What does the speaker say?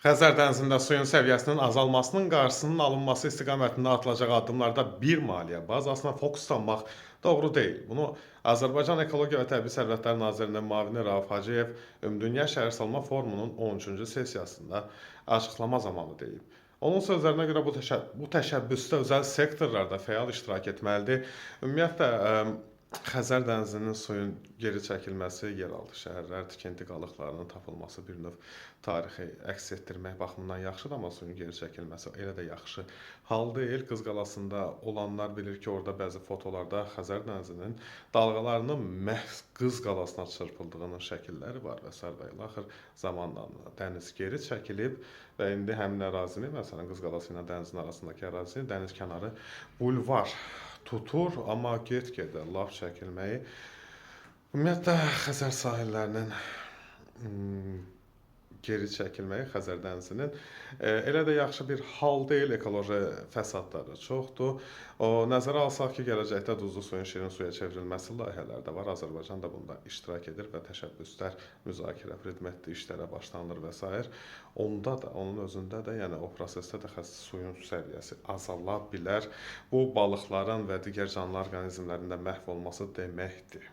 Xəzər dənizində suyun səviyyəsinin azalmasının qarşısının alınması istiqamətində atılacaq addımlarda bir maliyyə bazasına fokuslanmaq doğru deyil. Bunu Azərbaycan Ekologiya və Təbii Sərvətlər Nazirinin müavini Rauf Hacıyev Ümumdünya Şəhərsalma Forumunun 13-cü sessiyasında açıqlama zamanı deyib. Onun sözlərinə görə bu təşəbbüsdə özəl sektorlar da fəal iştirak etməlidir. Ümumiyyətlə Xəzər dənizinin suyun geri çəkilməsi, yeraltı şəhərlər, tikinti qalıqlarının tapılması bir növ tarixi əks etdirmək baxımından yaxşıdır, amma suyun geri çəkilməsi elə də yaxşı hal deyil. Qız Qalasında olanlar bilir ki, orada bəzi fotolarda Xəzər dənizinin dalğalarının məhz Qız Qalasına çırpıldığının şəkilləri var və sair və ilaxır. Zamanla dəniz geri çəkilib və indi həmin ərazini, məsələn, Qız Qalası ilə dənizin arasındakı ərazini dəniz kənarı bulvar tutur, amma get-gedə lap çəkilməyi, ümumiyyətlə Xəzər sahillərinin geri çəkilməyi Xəzər dənizinin elə də yaxşı bir hal deyil, ekoloji fəsadları çoxdur. O nəzərə alsaq ki, gələcəkdə duzlu suyun şirin suya çevrilməsi layihələri də var. Azərbaycan da bunda iştirak edir və təşəbbüslər, müzakirə, predmetli işlərə başlanılır və sair. Onda da, onun özündə də, yəni o prosesdə də suyun səviyyəsi azala bilər. Bu balıqların və digər canlı orqanizmlərin də məhv olması deməkdir.